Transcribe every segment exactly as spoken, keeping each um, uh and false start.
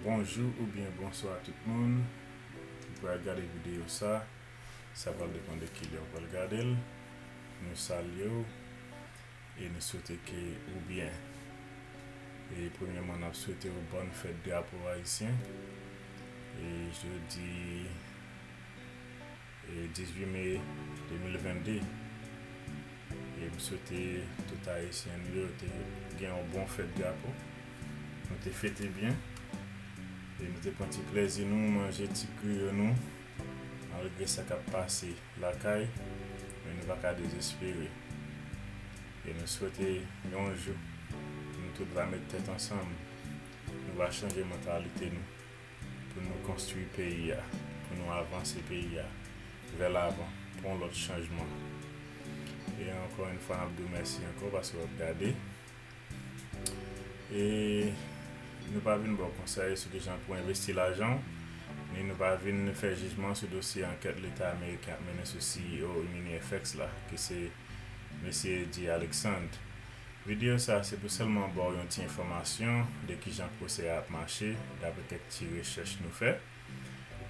Bonjou oubyen bonswa tout moun ki pral gade videyo sa. Sa pral depann de kilè ou pral gade l. Nou salye w e nou swete ke ou byen. E premyèman, n ap swete w bòn fèt drapo ayisyen. E jodi e dizuit me de mil vennde. E m swete tout Ayisyen nou yo te gen yon bon fèt drapo. Nou te fete byen. E nou te pran ti plezi nou, manje ti griyo nou. Malgre sa k ap pase lakay, men nou pa ka dezespere. E nou swete yon jou, nou tout va met tèt ansanm. Nou va chanje mantalite nou. Pou nou konstwi peyi a, pou nou avanse peyi a vè lavan, pou yon lòt chanjman. E ankò yon fwa, n ap di w mèsi ankò paske w ap gade. E nou pa vin ba w konsèy sou kijan pou w envesti lajan w, ni nou pa vin fè jijman sou dosye ankèt Leta ameriken ap mennen sou C E O Imini F X la, ki se mesye Jay Alexander. Videyo sa a se pou sèlman ba w yon ti enfòmasyon de kijan pwosè a ap mache, dapre kèk ti rechèch nou fè.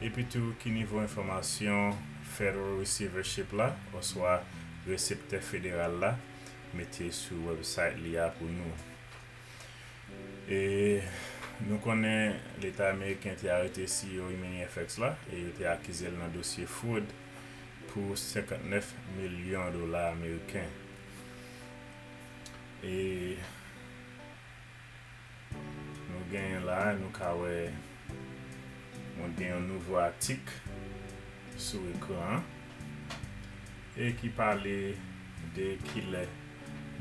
Epitou, ki nivo enfòmasyon Federal Receivership la, oswa reseptè federal la, mete sou website li a pou nou. E nou konnen Leta ameriken te arete C E O Imini F X la, e yo te akize l nan dosye fwod pou senkantnèf milyon dola ameriken. E nou genyen la, nou ka wè, nou gen yon nouvo atik sou ekran an, e ki pale de kilè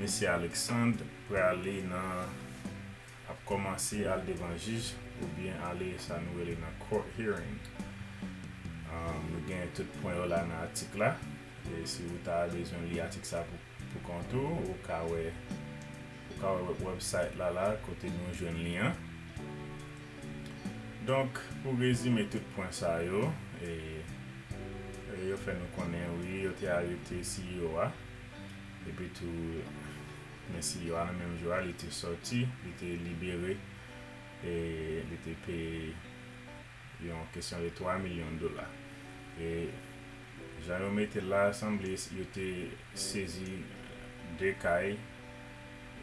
mesye Alexander prale nan, ap kòmanse al devan jij oubyen ale sa nou rele nan court hearing. Um, nou gen tout pwen yo la nan atik la. E si ou ta bezwen li atik sa pou, pou kont ou, ou ka wè, ou ka wè website la la kote nou jwenn li an. Donk, pou rezime tout pwen sa yo, e, e yo fè nou konnen, wi, yo te arete C E O a. Epi tou, men C E O a nan menm jou a, li te sòti, li te libere, e li te peye yon kesyon de twa milyon dola. E jan yo mete l la, sanble yo te sezi de kay,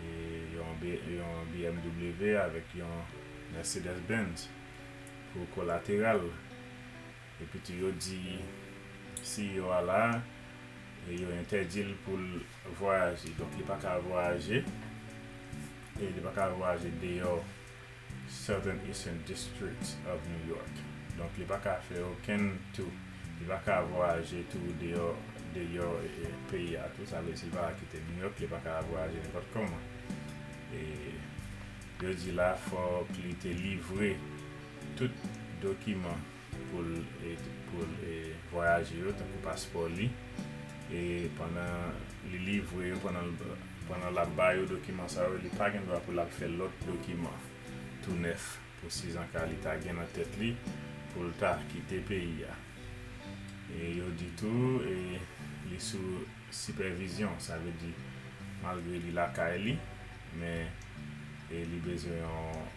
e yon B-, yon B M W avèk yon Mercedes Benz pou kolateral. Epi tou yo di C E O a la, e yo entèdi l pou l vwayaje. Donk, li pa ka vwayaje, e li pa ka vwayaje deyò Southern Eastern District of New York. Donk, li pa ka fè okenn tou. Li pa ka vwayaje tou deyò, deyò, e, peyi a tou. Sa vle di, si l pa ka kite New York, li pa ka vwayaje nenpòt kòman. E yo di la, fòk li te livre tout dokiman pou l, e, pou l, e, vwayaje yo, tankou paspò li. E pandan li livre yo, pandan l, pandan l ap ba yo dokiman sa yo, li pa gen dwa pou l al fè lòt dokiman tou nèf pou sizanka li ta gen nan tèt li pou l ta kite peyi a. E yo di tou, e, li sou sipèvizyon, sa vle di, malgre li lakay li, men, e, li bezwen yon,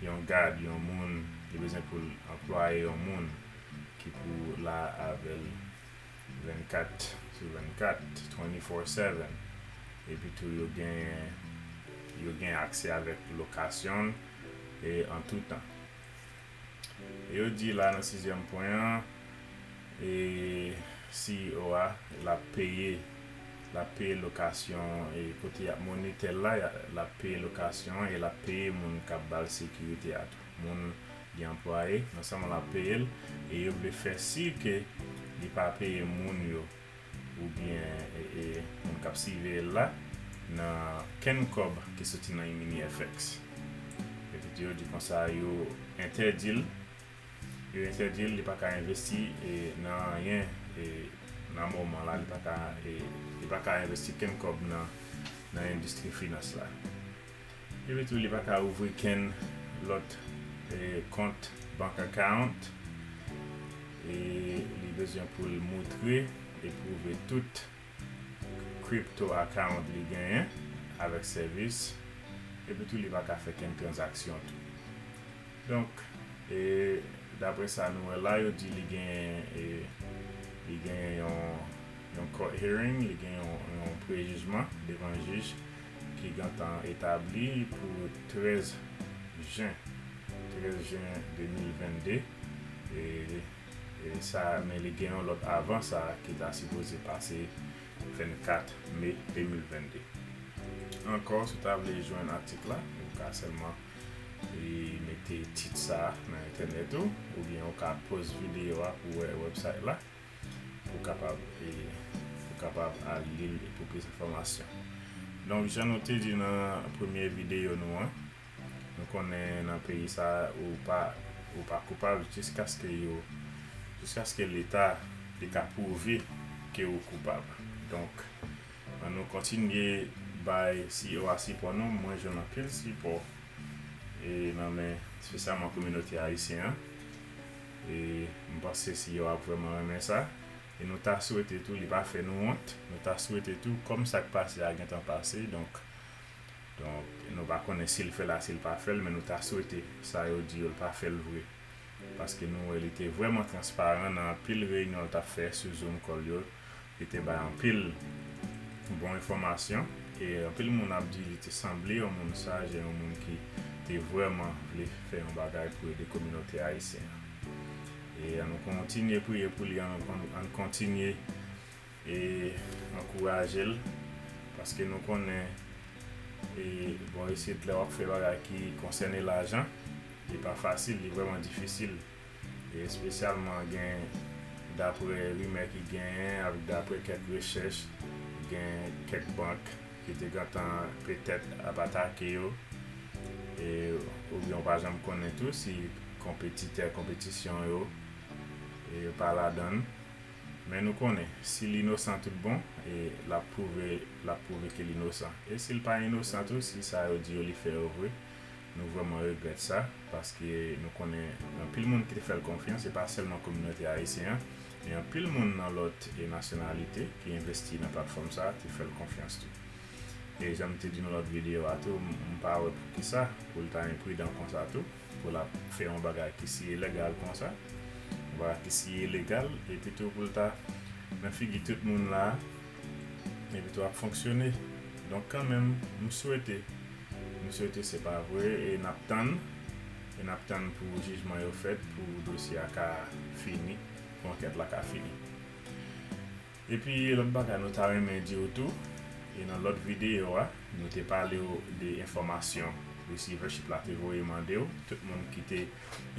yon gad, yon moun, li bezwen pou l anplwaye yon moun ki pou la avè l vennkat sou vennkat, twenty-four seven. Epi tou, yo gen, yo gen aksè avèk lokasyon l, e an tou tan. E yo di la nan sizyèm pwen an, e C E O a, l ap peye, l ap peye lokasyon, e kote y ap monitè l la, y a, l ap peye lokasyon an e l ap peye moun k ap ba l sekirite a tou. Moun li anplwaye, non sèlman l ap peye l, e yo vle fè si ke li pa peye moun yo oubyen, e, e, moun k ap siveye l la nan kenn kòb ki soti nan Imini F X. Epi yo di konsa yo entèdi l, yo entèdi l, li pa ka envesti, e, nan anyen, e, nan moman la, li pa ka, e, li pa ka envesti kenn kòb nan, nan endistri finans la. Epi tou, li pa ka ouvri kenn lòt, e, kont bank account. E li bezwen pou l moutre e pwouve tout crypto account li genyen avèk sèvis. Epi tou, li pa ka fè kenn tranzaksyon tou. Donk, E daprè sa nou wè la, yo di li gen, e, li gen yon, yon court hearing, li gen yon, yon prejijman devan jij ki gentan etabli pou trèz jen, trèz jen de mil vennde. E, e sa, men li gen yon lòt avan sa ki ta sipoze pase vennkat me de mil vennde. Ankò, si w ta vle jwenn atik la, ou ka sèlman e mete tit sa nan entènèt ou, oubyen ou ka poz videyo a pou wè website la, pou kapab, e, pou kapab al li l pou plis enfòmasyon. Donk, jan nou te di nan premye videyo nou an, nou konnen nan peyi sa, ou pa, ou pa koupab jiskaske yo, jiskaske Leta li ka pwouve ke ou koupab. Donk, ann nou kontinye bay C E O a sipò nou. Mwen jwenn anpil sipò, e, nan men, espesyalman kominote ayisyen an. E m panse C E O a ap vrèman renmen sa. E nou ta swete tou, li pa fè nou wont. Nou ta swete tou, kòm sa k pase a gentan pase, donk, donk, nou pa konnen si l fè l a, si l pa fè l, men nou ta swete sa yo di yo, l pa fè l vre. Paske nou wè li te vrèman transparan nan anpil reyinyon l t ap fè sou Zoom call yo. Li te bay anpil bon enfòmasyon, e anpil moun ap di li te sanble yon moun saj e yon moun ki te vrèman vle fè yon bagay pou ede kominote ayisyen an. E ann nou kontinye priye pou li, ann, ann, ann kontinye e ankouraje l, paske nou konnen, e bò isit, lè w ap fè bagay ki konsène lajan, li pa fasil, li vrèman difisil. E espesyalman gen, daprè rimè ki genyen, avèk daprè kèk rechèch, gen kèk bank ki te gentan petèt ap atake yo, e, oubyen w pa janm konnen tou si konpetitè, konpetisyon yo, e, pa ladan l. Men nou konnen, si l inosan tout bon, e, l ap pwouve, l ap pwouve ke l inosan. E si l pa inosan tou, si sa yo di yo li fè yo vre, nou vrèman regrèt sa, paske nou konnen anpil moun ki te fè l konfyans, e pa sèlman kominote ayisyen an, men anpil moun nan lòt, e, nasyonalite ki envesti nan platfòm sa a te fè l konfyans tou. E jan m te di nan lòt videyo a tou, m, m pa wè poukisa pou l ta enpridan konsa tou, pou l ap fè yon bagay ki si ilegal konsa, yon bagay ki si ilegal, epi tou pou l ta nan figi tout moun la, epi tou ap fonksyone. Donk, kanmenm, m swete, m swete se pa vre, e n ap tann, e n ap tann pou jijman yo fèt, pou dosye a ka fini, pou ankèt la ka fini. Epi, lòt bagay nou ta renmen di w tou, e nan lòt videyo a, nou te pale w de enfòmasyon receivership la te voye mande w. Tout moun ki te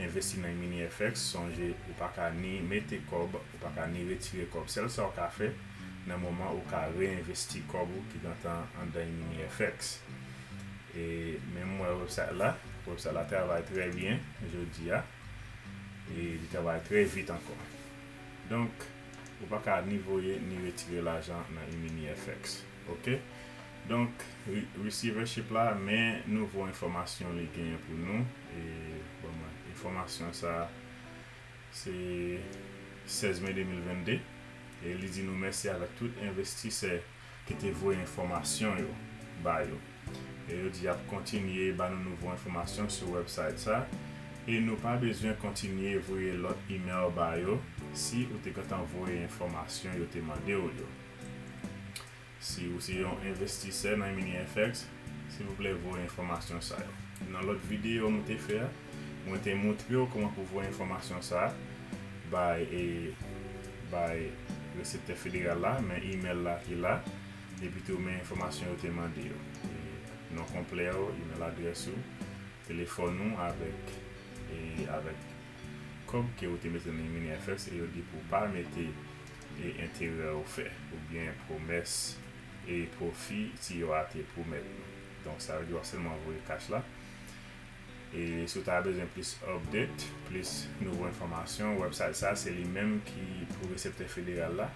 envesti nan Mini F X, sonje ou pa ka ni mete kòb, ou pa ka ni retire kòb. Sèl sa w ka fè, nan moman ou ka reenvesti kòb ou ki gentan anndan Mini F X. E menm wè website la, website la travay trè byen jodi a, e li travay trè vit ankò. Donk, ou pa ka ni voye ni retire lajan nan Mini F X. Oke? Donk, re- receivership la, men nouvo enfòmasyon li genyen pou nou. E, bon, mwen, enfòmasyon sa, se sèz me de mil vennde. E li di nou mèsi avèk tout envestisè ki te voye enfòmasyon yo ba yo. E yo di y ap kontinye ba nou nouvo enfòmasyon sou website sa. E nou pa bezwen kontinye voye lòt email ba yo si ou te gentan voye enfòmasyon yo te mande w yo. Si ou se yon envestisè nan Mini F X, silvouplè voye enfòmasyon sa yo. Nan lòt videyo mwen te fè a, mwen te montre w kòman pou voye enfòmasyon sa a bay, e, bay reseptè federal la, men email la ki la, epi tou men enfòmasyon yo te mande yo. E, non konplè w, email adrès ou, telefòn ou avèk, e, avèk kòb ke ou te mete nan Mini F X, e yo di pou w pa mete, e, enterè ofè oubyen pwomès e pwofi C E O a te pwomèt nou. Donk, sa vle di w ap sèlman voye kach la. E si w ta bezwen plis update, plis nouvo enfòmasyon, website sa, se li menm ki pou reseptè federal la.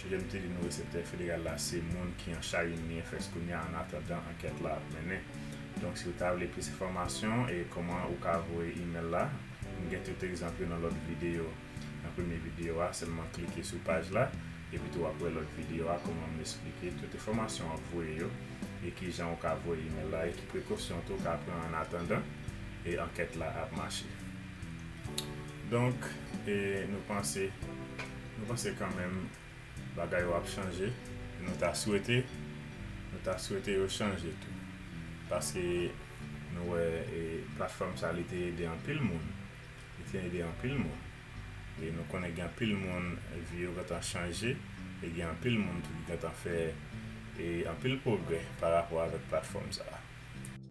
Jan m te di nou, reseptè federal la, se moun ki an chaj Mini F X kounye a, an atandan ankèt la ap mennen. Donk, si w ta vle plis enfòmasyon e kòman ou ka voye email la, m gen tout egzanp yo nan lòt videyo. Nan premye videyo a, sèlman klike sou paj la, epi tou w ap wè lòt videyo a, kòman m esplike tout enfòmasyon w ap voye yo, e kijan ou ka voye email la, e ki prekosyon tou w ka pran an atandan, e ankèt la ap mache. Donk, e nou panse nou panse kanmenm bagay yo ap chanje. Nou ta swete nou ta swete yo chanje tou, paske nou wè e, platfòm sa li te ede anpil moun. Li te ede anpil moun. E nou konnen gen anpil moun vi yo gentan chanje, e gen anpil moun tou ki gentan fè e anpil pwogrè pa rapò avèk platfòm sa.